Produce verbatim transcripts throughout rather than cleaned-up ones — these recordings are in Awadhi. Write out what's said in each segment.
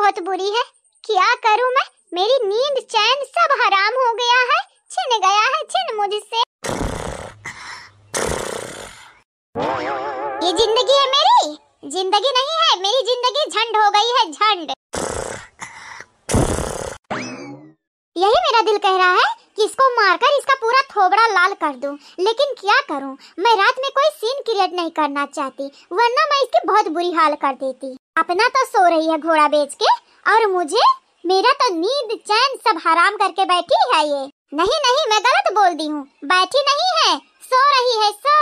बहुत बुरी है, क्या करूं मैं, मेरी नींद चैन सब हराम हो गया है, छिन गया है छिन मुझसे। ये जिंदगी है मेरी, जिंदगी नहीं है, मेरी जिंदगी झंड हो गई है, झंड। यही मेरा दिल कह रहा है कि इसको मारकर इसका पूरा थोबड़ा लाल कर दूं, लेकिन क्या करूं, मैं रात में कोई scene create नहीं करना चाहती, वरना मैं इसकी बहुत बुरी हाल कर देती। अपना तो सो रही है घोड़ा बेच के, और मुझे, मेरा तो नींद चैन सब हराम करके बैठी है ये। नहीं, नहीं, मैं गलत बोल दी हूँ, बैठी नहीं है, सो रही है, सो।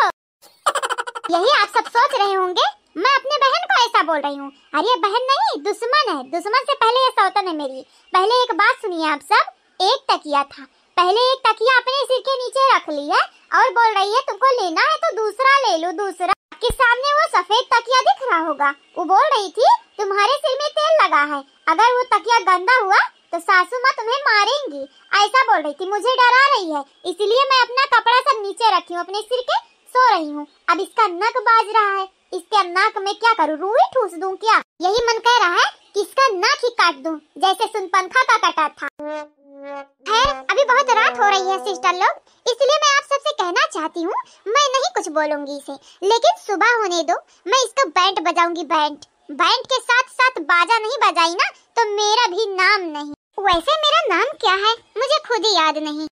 यही आप सब सोच रहे होंगे, मैं अपने बहन को ऐसा बोल रही हूँ। अरे बहन नहीं, दुश्मन है, दुश्मन से पहले ये सौतन है मेरी। पहले एक बात सुनिए आप सब, एक तकिया था, पहले एक तकिया अपने सिर के नीचे रख ली है और बोल रही है, "तुमको लेना है तो दूसरा ले लो, दूसरा।" आपके सामने वो सफेद तकिया दिख रहा होगा, वो बोल रही थी, "तुम्हारे सिर में तेल लगा है, अगर वो तकिया गंदा हुआ तो सासू माँ तुम्हें मारेंगी," ऐसा बोल रही थी। मुझे डरा रही है, इसीलिए मैं अपना कपड़ा सब नीचे रखी हूँ, अपने सिर के सो रही हूँ। अब इसका नक बाज रहा है, इसके नाक में क्या करूँ, रुई ठूस दूँ क्या? यही मन कह रहा है कि इसका नाक ही काट दूँ, जैसे सुनपंखा का कटा था। खैर, अभी बहुत रात हो रही है सिस्टर लोग, इसलिए मैं आप सबसे कहना चाहती हूँ, मैं नहीं कुछ बोलूंगी इसे, लेकिन सुबह होने दो, मैं इसका बैंड बजाऊंगी, बैंड। बैंड के साथ साथ बाजा नहीं बजाई ना, तो मेरा भी नाम नहीं। वैसे मेरा नाम क्या है, मुझे खुद ही याद नहीं।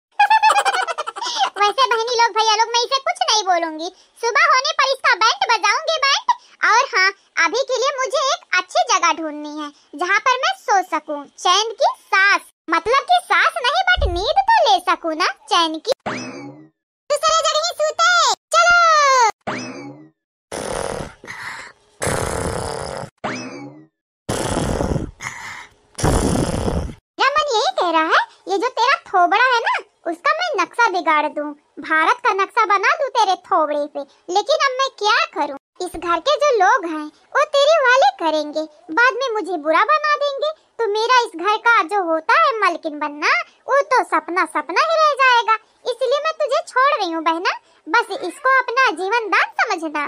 वैसे बहनी लोग, भैया लोग, मैं इसे कुछ नहीं बोलूंगी। सुबह होने पर इसका बैंड बजाऊंगी, बैंड। और हाँ, अभी के लिए मुझे एक अच्छी जगह ढूंढनी है, जहाँ पर मैं सो सकूं चैन की सांस। मतलब कि सांस नहीं, but नींद तो ले सकूं ना चैन की। दूसरे जगह ही सूते। चलो। मेरा मन यही कह रहा है, ये जो तेरा थोबड़ा है ना, उसका मैं नक्शा बिगाड़ दूं, भारत का नक्शा बना दूं तेरे थोबड़े पे। लेकिन अब मैं क्या करूं, इस घर के जो लोग हैं, वो तेरे वाले करेंगे, बाद में मुझे बुरा बना देंगे, तो मेरा इस घर का जो होता है मालकिन बनना, वो तो सपना सपना ही रह जाएगा। इसलिए मैं तुझे छोड़ रही हूँ बहना, बस इसको अपना जीवन दान समझना।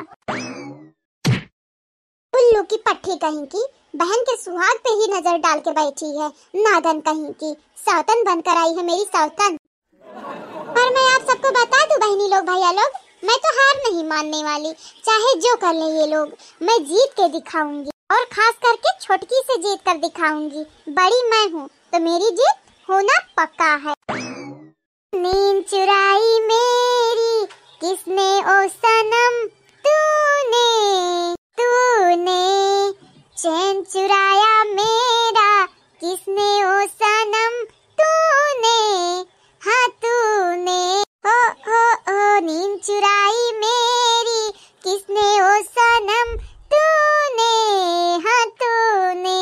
उल्लू की पट्ठी कहीं की, बहन के सुहाग पे ही नजर डाल के बैठी है, नागन कहीं की, सौतन बनकर आई है मेरी सौतन। पर मैं आप सबको बता दूं बहनी लोग, भैया लोग, मैं तो हार नहीं मानने वाली, चाहे जो कर ले ये लोग, मैं जीत के दिखाऊंगी। और खास करके छोटकी से जीत कर दिखाऊंगी। बड़ी मैं हूँ, तो मेरी जीत होना पक्का है। नींद चुराई मेरी किसने ओ सनम, तूने, तूने। चैन चुराया मेरा किसने ओ सनम, तूने, हाँ तूने। ओ, ओ, ओ, नींद चुराई मेरी किसने ओ सनम, तूने, हाँ तूने।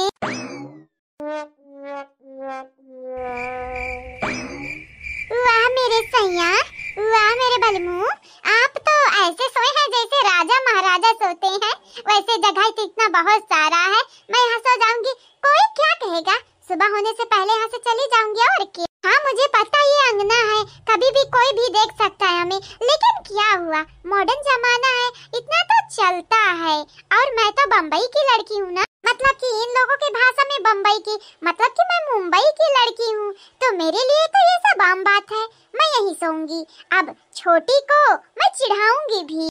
वाह मेरे सैया, वाह मेरे बलमू, आप तो ऐसे सोए हैं जैसे राजा महाराजा सोते हैं। वैसे जगह तो इतना बहुत सारा है, मैं यहाँ सो जाऊंगी, कोई क्या कहेगा? सुबह होने से पहले यहाँ से चली जाऊंगी और क्या। हाँ, मुझे पता ये अंगना है, कभी भी कोई भी देख सकता है हमें, लेकिन क्या हुआ, मॉडर्न जमाना है, इतना तो चलता है। और मैं तो बम्बई की लड़की हूँ ना, मतलब कि इन लोगों की भाषा में बम्बई की, मतलब कि मैं मुंबई की लड़की हूँ, तो मेरे लिए तो ये सब आम बात है। मैं यहीं सोऊंगी। अब छोटी को मैं चिढ़ाऊंगी भी।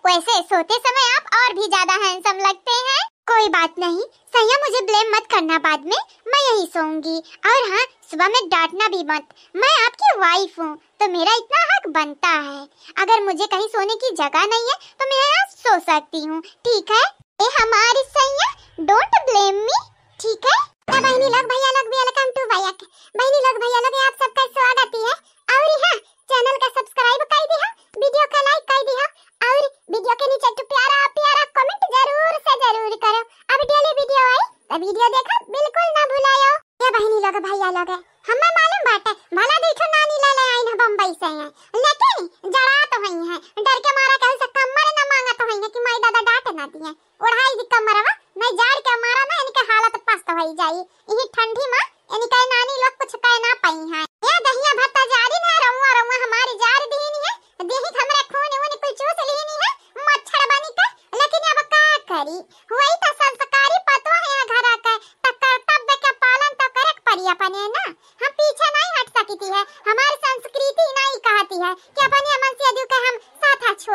वैसे सोते समय आप और भी ज्यादा हैंडसम लगते हैं। कोई बात नहीं सैया, मुझे ब्लेम मत करना बाद में, मैं यहीं सोऊंगी। और हाँ, सुबह में डांटना भी मत, मैं आपकी वाइफ हूँ, तो मेरा इतना हक बनता है। अगर मुझे कहीं सोने की जगह नहीं है तो मैं यहाँ सो सकती हूँ, ठीक है? ए हमारी सैया, don't blame me, ठीक है? तो बहनी लोग, भैया लोग, welcome to बैक। बहनी लोग, भैया लोग, आप सबका स्वागत है। और हाँ, चैनल का सब्सक्राइब कर दिया, वीडियो का लाइक कर दिया और वीडियो के नीचे एक प्यारा प्यारा कमेंट जरूर से जरूर करो। अब डेली वीडियो आई तो वीडियो देखा बिल्कुल ना भुलायो। ये बहनी लोग, भैया लोग, हमें मालूम बाटे, भला देखो नानी लाले आइन है बम्बई से हैं, लेकिन जड़ा तो हुई हैं, डर के मारा कहीं से कमर ना मांगा तो हुई है कि माई दादा डांट ना दिए। ओढ़ाई दी कमरवा, नहीं जाड़ के मारा ना इनके हालत पस्त होई जाई। इही ठंडी मा इनके नानी लोग कुछ कह ना पाई हैं। ये दहिया भत्ता जारी ना रउआ, रउआ हमारी जार दीनी है, देही हमरे खून वून कुल चूस लीनी है, मच्छर बनी के। लेकिन अब का करी, वही तो संस्कारी पतोह है घरा के,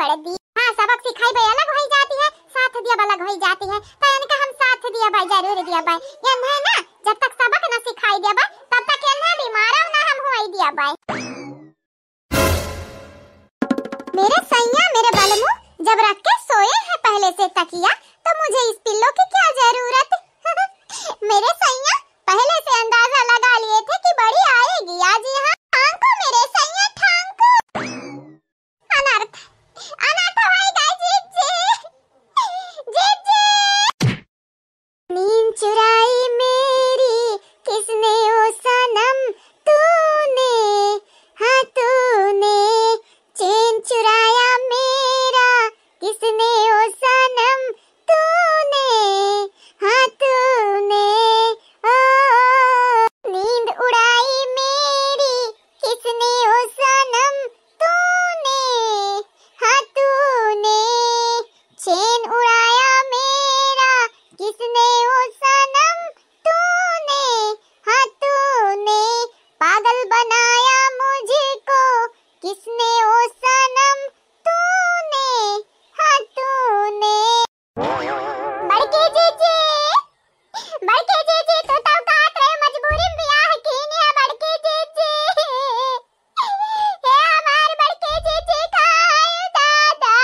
पड़े दी। हाँ, सबक सिखाई बे अलग होई जाती है, साथ दिया बे अलग होई जाती है। तो इनका हम साथ दिया बे, जरूर दिया बे। ये नहीं ना, जब तक सबक ना सिखाई दिया बे, तब तक ये नहीं बीमार ना हम होई दिया बे। मेरे सैया, मेरे बलमू जब रख के सोए हैं पहले से तकिया, तो मुझे इस पिल्लो की क्या जरूरत? मेरे सैया पहले से अंदाजा लगा लिए थे कि बड़ी आएगी आज यहाँ। ठांको मेरे सैया, ठांको। अनर्थ, अनर्थ होएगा जीजी, जीजी। नींद चुराई मेरी किसने ओ सनम तूने, हाँ तूने। चैन चुराया मेरा किसने ओ सनम तूने, हाँ तूने। ओ, नींद उड़ाई मेरी किसने ओ सनम तूने, हाँ तूने। चैन उड़ाया मेरा किसने ओ सनम तूने, हाँ तूने। पागल बनाया मुझको किसने ओ सनम तूने, हाँ तूने। बड़की जीजी, बड़की जीजी, तू तो कहत रहे मजबूरी में बियाह कीनी है बड़की जीजी। हे हमार बड़की जीजी, का है दादा?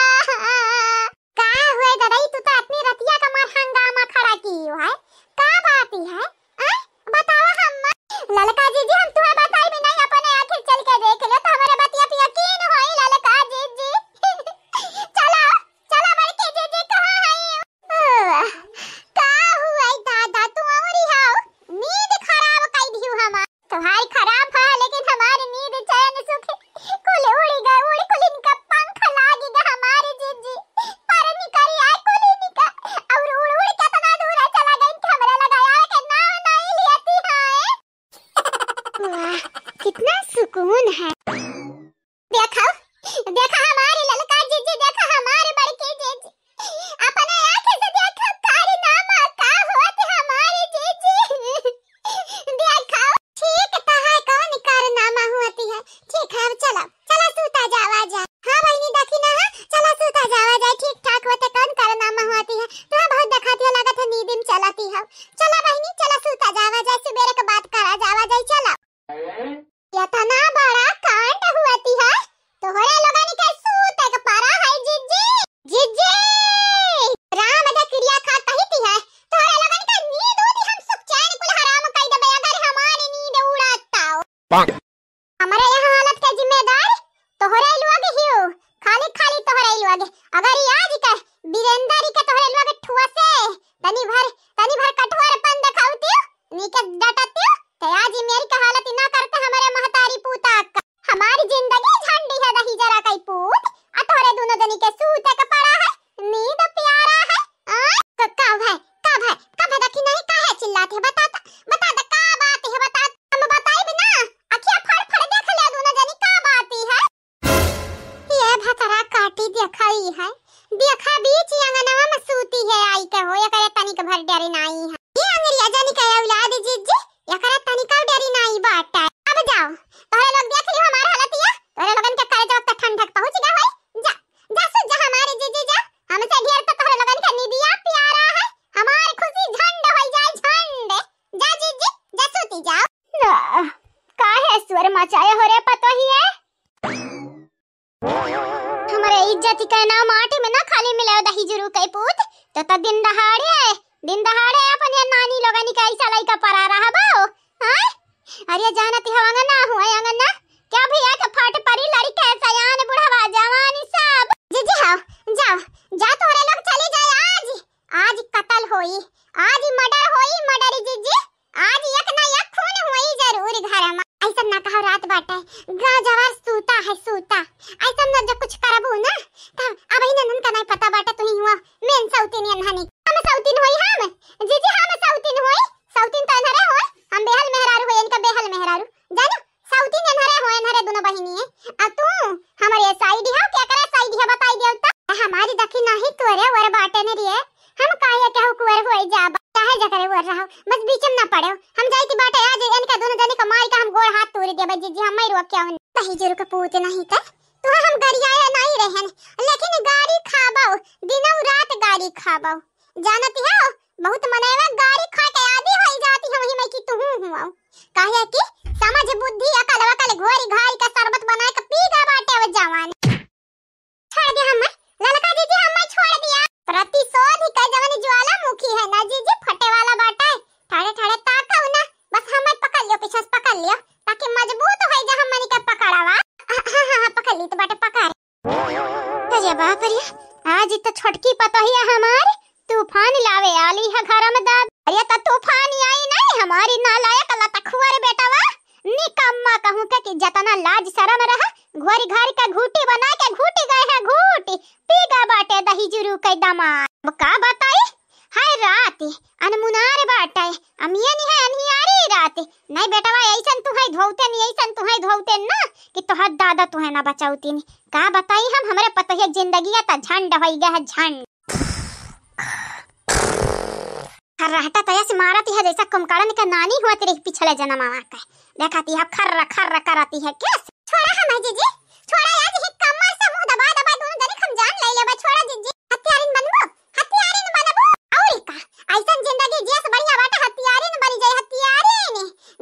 का हुए दादा, ई तू तो अतनी रतिया का मार हंगामा खड़ा कियो है, का बात है? आय, बतावा हम ललका जीजी, हम तुहे बताई भी नहीं, अपने आँखी चल के देख ले तो हमरे बतिया पे यकीन होई ललका जीजी। चला, चला बड़की जीजी, कहाँ है? ओह, का हुआ दादा, तू औरी हाउ? नींद खराब कई दिहु हमार। तोहार खराब है, लेकिन हमार नींद चैन सुख कुल उड़ी गए, उड़ी कुल इनका पंख लागी गए हमार जीजी। पर निकरी आए कुल इनका, और उड़ उड़ के इतना दूर चला गई कि हमरा लगा आवे के नाम नहीं लियती है। वाह, कितना सुकून है। देखा, देखा हमारी ललका जीजी, देखा हमारी बड़की जीजी, अपने आँखें से देखा कारनामा का होत हमारी जीजी। देखा, ठीक तो है, कौन कारनामा होती है। ठीक है, अब चला, चला सूता जावा जा। हाँ बहिनी, देखी ना, हाँ, चला सूता जावा जा, ठीक ठाक होते कौन कारनामा होती है। तो बहुत देखाती है, लागत है नींद में चलाती है। चला बहिनी, चला सूता जावा जा, सुबेरे के बात करा जावा जा, चला। इतना बड़ा कांड हुअती है, तोहरे लोगन के सूते के परा है जिज्जी। जिज्जी, राम के किरिया खा कहिती है, तोहरे लोगन के नींद उदी हम सुख चैन कुल हराम कई देबे अगर हमारी नींद उड़ाता हो। पाक। हमरे यहाँ हालत के जिम्मेदार तोहरे लोग हियो, खाली खाली तोहरे लोग। अगर ई आज के वीरेंद्र के तोहरे लोग ठुआ से तनी भर, तनी भर कठोरपन देखावतियो, नीके डटतियो, ते आज ई मेरी के हालत ई ना करते हमरे महतारी पूता का। हमारी जिंदगी झंडी है दही जरा कई पूत, आ तोहरे दोनों जनी के सूते के पड़ा है, नींद प्यारा है। आ? क-, का भाई, का भाई, का भाई, देखी नहीं, काहे चिल्लात है? बता त, बता त, का बात है, बता त। हम बताई भी ना, अखिया फड़ फड़ देख ले दोनों जनी, का बात है? ये भतरा काटी देखाई है, देखा बीच अंगनवा में सूती है आई के हो, एकरे तनिक भर डरी नाई है। ये अंगरिया जनी के औलाद जिज्जी, एकरे तनिका डरी नाई बाटे। अब जाओ, तोहरे लोग देख लियो हमार हालतिया, तोहरे लोगन के करेजवा त ठंडक पहुँच गया होई। जा, जा सो जा हमारे जिज्जी जा, हमसे ढेर तो तोहरे लोगन के निदिया प्यारा है, हमार खुशी झंड होई जाए झंड। जा जिज्जी, जा सूती जाओ। ना, काहे स्वर मचाए हो रे पतोहिए? हमरे इज्जत के नाम माटी में ना खाली मिले दही जुरू के पूत, तो, तो दिन दहाड़े, दिन दहाड़े अपन ये नानी लोगनी के ऐसा लइका परा रहबो, हाँ? अरे जानत हवा ना हुआ अंगना, क्या भैया के फाट परी लड़के सयान बुढ़वा जवानी सब। जिज्जी हाँ, जाओ, जा तोहरे लोग चली जाए आज, आज कत्ल होई, आज मर्डर होई, मर्डर जिज्जी। आज एक ना एक खून होई जरूर घर में। ऐसन ना कहो रात बाटे, गाँव जवार सूता है सूता। ऐसन ना जो कुछ करबू ना, तब अब ही ननन का नहीं पता बाटे, तू ही हुआ मेन सौतीन यन्हनी। हम सौतीन होई हम, जिज्जी हम सौतीन होई, सौतीन तो अनहरे होई, हम बेहल मेहरारू होई, इनका बेहल मेहरारू। जानो, सौतीन अनहरे होई, अनहरे दोनों बहिनी है। अब तू हमारे साइड हो, क्या करे साइड है बताई दियो तो। हमारी दखी नहीं तोरे वर बाटे ने रिए, हम काहे केहू कुंवर होई जाब, चाहे जकरे वर रहो, बस बीच में ना पड़े। हम जाई थी बाटे आज इनका दोनों जने को मार के हम गोड़ हाथ तोड़ देबे जिज्जी, हम मई रोक के आवन। दही जुरू के पूत नहीं ते, तू हम गरियाए नहीं रहन, लेकिन जानती हो, बहुत मनैवा गारी खाए के आदी होई जाती है, वही में कि तुहूँ हुआ। काहे कि समझ बुद्धि अकल वकल घोरी घारी के शरबत बनाए के पी गा बाटे वो जवान। छोड़ दे हम्मे, ललका जीजी हम्मे छोड़ दिया। प्रतिशोध के जवन ज्वालामुखी है ना जीजी, फटे वाला बाटे। ठाड़े ठाड़े ताकव ना, बस हम्मे पकड़ लियो, पीछे से पकड़ लियो, ताकि मजबूत होई जा हमनी के पकड़वा। हाँ, हाँ, हाँ, पकड़ ली तो बाटे, पकड़। अरे बाप रे, आज तो छोटकी पतोहिया हमार तूफान लावे आली है घर में दाब। अरे तो तूफान आई नहीं, हमारी नालायक लतखुअर बेटवा, निकम्मा कहूँ के कि जतना लाज शरम रहा, घोरी घारी का घूटी बना के घूटी गए है, घूटी पी गा बाटे दही जुरू के दमाद। अब का बताई, हाय रात अनमुनार बाटे, अमियन है अनियारी रात। नहीं बेटवा, ऐसन तू है धोते नहीं, ऐसन तू है धोते ना कि तोहर दादा तू है ना बचाउती नहीं। का बताई हम, हमरे पतोहिया जिंदगिया त झंड होई गया है, झंड। खर्रहटा तया से मारती है जैसा कुंभकर्ण के नानी हुआ तेरे पिछले जन्म आवा के। देखती है खर्र खर्र करती है कैसे। छोड़ा हम है जीजी, छोड़ा यार, ये कमर से मुंह दबा दबा दोनों जने हम जान ले लेबा। छोड़ा जीजी, हथियारिन बनबो, हथियारिन बनबो। और का, ऐसन जिंदगी जियस बढ़िया बाटे, हथियारिन बनी जाए, हथियारिन।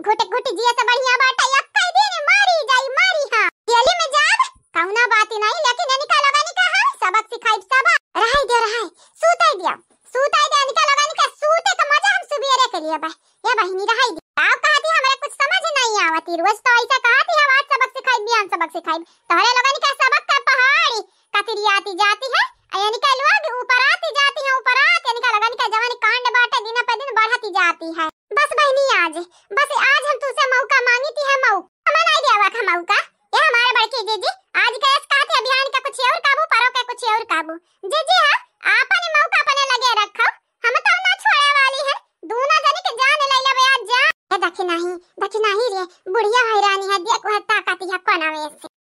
घुट घुट जियस बढ़िया बाटे, एक्कै दिन मारी जाई, मारी हाँ। जेली में जाब, कौना बात नहीं, लेकिन इनका लोगन का हम सबक सिखाइब, सबक। रहाई दे, रहाई, सूते दिया, सूते दे इनका लोगन का, सूते का मजा हम सुबेरे के लिए बा। ए बहिनी, रहाई दे। का कहती, हमरा कुछ समझ नहीं आवती। रोज तो ऐसा कहती है, आज सबक सिखाई, बिहान सबक सिखाई। तोहरे लोगन के सबक का पहाड़ी कतरियाती जाती है। आ इनके लोग ऊपर आती जाती है, ऊपर आती, इनका लोगन के जवन कांड बाटे दिन पे दिन बढ़ती जाती है। बस बहिनी, आज, बस आज हम तुझसे मौका मांगी थी, है मौका। हम नहीं देवा का मौका। ये हमारे बड़की जीजी, आज का ऐस कहती है, बिहान का कुछ और काबू, परो के कुछ और काबू। जीजी, हाँ, आपन मौका अपने लगे रखो। हम तो ना छोड़े वाली है, दूना जनी के जान ले लेबे आज जान। ए, देखी नहीं, देखी नहीं रे, बुढ़िया हैरानी है, देख वह ताकती है कोना में से।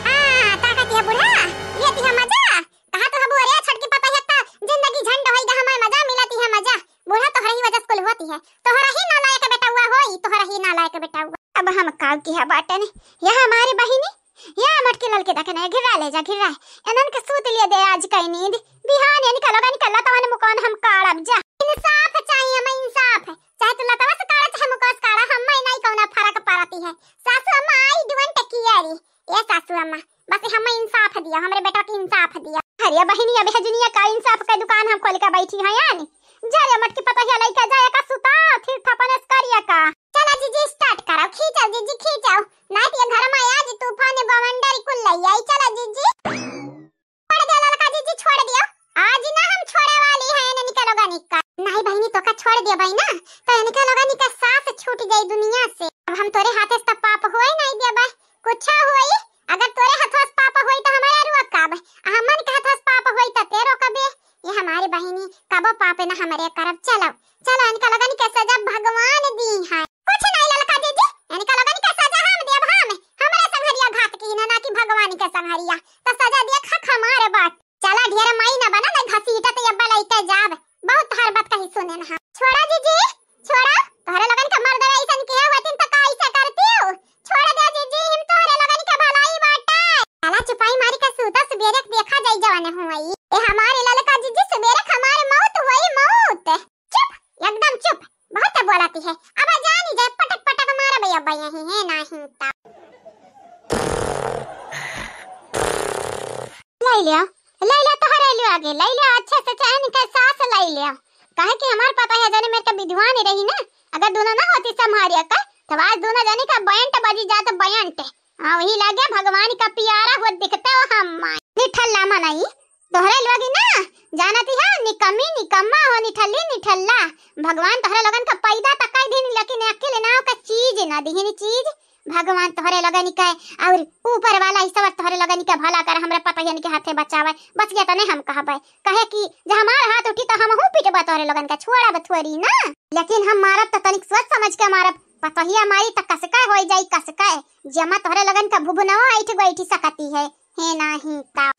आ, ताकती है बुढ़ा, लेती है मजा। कहा तो हबू, अरे छोटकी पतोहिया, जिंदगी झंड होई गा हमार, मजा मिलती है मजा। बुढ़ा तोहरा ही वजह से कुल होती है, तोहरा ही नालायक बेटा हुआ होई, तोहरा ही नालायक बेटा हुआ। अब हम काव की है बाटन, यह हमारी बहिनी या मटकी लाल के देखे नहीं, घिरा ले जा, घिरा। इनन के सूत लिए दे आज कई नींद, बिहान इनका लोगन का लतवन मुकौन हम काढ़ब जा। इंसाफ चाहिए हमें, इंसाफ। चाहे तू लतवा से काढ़ा, चाहे मुकवा से काढ़ा, हमें नहीं कौना फर्क पड़ती है। सासू अम्मा, I don't care। ए सासू अम्मा, बस हमें इंसाफ दिया, हमरे बेटा के इंसाफ दिया। अरे बहिनी, अब हजनिया का इंसाफ के दुकान हम खोल के बैठी हैं यानी। जा रे मटकी पतोहिया लइके जा, एका सुता, फिर थपन से करिया का। चला जीजी, start करो, खींचो जीजी, खींचो, नहीं तो ये घर में आज तूफान बवंडर कुल लई आई। चला जीजी, छोड़ दे ललका जीजी, छोड़ दियो, आज ना हम छोड़े वाली है इनका लोगन का। नहीं बहिनी, तो का छोड़ दिया भाई ना, तो इनका लोगन का सांस छूट जाई दुनिया से। अब हम तोरे हाथे से तो पाप होए नहीं दिया भाई, कुछ होई, अगर तोरे हथवा से पाप होई तो हमारे रोकब, आ हमन के हथवा से पाप होई तो ते रोकबे। ये हमारी बहिनी, कबो पाप ना हमरे करब। चलो, चलो, इनका लोगन के सजा भगवान दी है। कुछ नहीं ललका जीजी, इनका लोगन के सजा हम देब, हम, हमरे संघरिया घात की ना, ना कि भगवान के संघरिया। तो सजा दिया खा खा मारे बाट। चला ढेर माई ना बना, नहीं घसीटत यब्बा लइके जाब। बहुत हर बात कही सुने ना। छोड़ा जीजी, छोड़ा, तोहरे लोगन के मर्द ऐसन किया हुआ तीन तो का ऐसा करती हो? छोड़ दे जीजी, हम तोहरे लोगन के भलाई बाटे। साला चुपाई मारी के सूता, सुबेरे के देखा जाई जवान हुई। ए हमारे ललका जीजी, सुबेरे के हमारे मौत हुई, मौत। चुप, एकदम चुप, बहुत बोलती है। अब जानी जाए, पटक पटक मारबे अब यही है नहीं ता। ले लिया, ले लिया, तोहरे लियो आगे, ले लिया, अच्छे से चैन के सांस ले लिया। काहे कि हमार पता है जने मेरे का विद्वान रही ना, अगर दोनों ना होती संभारिया का, तब आज दोनों जने का बैंट बजी जात बैंट। हाँ, वही लागे भगवान का प्यारा हुआ दिखते हो हम। निठल्ला मनई, तोहरे लोगी ना, जानती है, निकम्मी, निकम्मा हो, निठल्ली, निठल्ला। भगवान तोहरे लोगन का पैदा त कई दिन, लेकिन अकिल नाव का चीज ना दिहिन चीज। भगवान तोहरे लोगन के और ऊपर वाला ईश्वर तोहरे लोगन के भला कर, हमरे पतोहियन के हाथे बचावे। बस ये तने हम कहबे, कहे कि जे हमार हाथ उठी तो हमहू पिटबा तोहरे लोगन के, छोड़ब थोड़ी ना। लेकिन हम मारब त तनिक सोच समझ के मारब। पतोहिया मारी त कसका होई जाई, कसका। जमा तोहरे लोगन का भुभुनवा ऐठ बैठी सकती है, है नाही ता।